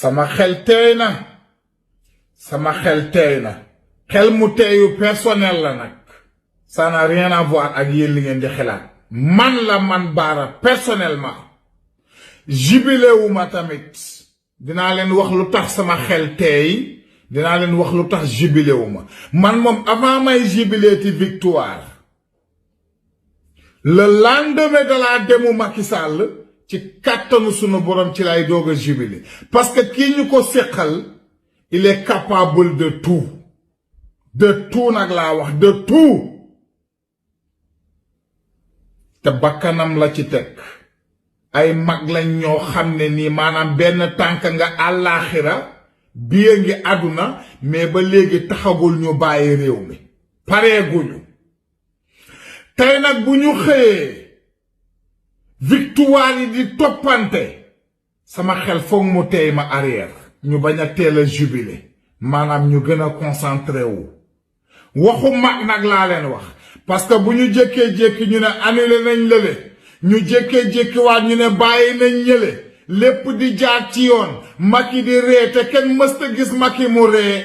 sama xel teey na sama xel teey na xel mu teeyu personnel la nag ça n'a rien à voir ak yéen li ngeen di xelaat man la man Bara personnellement jubilé wu ma tamit dinaa leen wax lu tax sama xel teey dinaa leen wax lu tax jubilé wu ma man moom avant may jubilé ci victoire le lendemain de la demu Macky Sall ci kàttanu sunu borom ci lay doog a jubilé parce que kii ñu ko séqal il est capable de tout nag laa wax de tout te bakkanam la ci teg ay mag lañ ñoo xam ne nii maanaam benn tànk nga àllaaxira biye ngi àdduna mais ba léegi taxagul ñu bàyyi réew mi pareeguñu tey nag bu ñu xëyee victoire yi di toppante sama xel foog mu tey ma arrière ñu bañ a teel a jubilé maanaam ñu gën a concentré wu waxu mag nag laa leen wax parce que bu ñu jékkee-jékki ñu ne annulé nañ lële ñu jékkee-jékki waat ñu ne bàyyi nañ ñële lépp di jaar ci yoon Macky di ree te kenn mësta gis Macky mu ree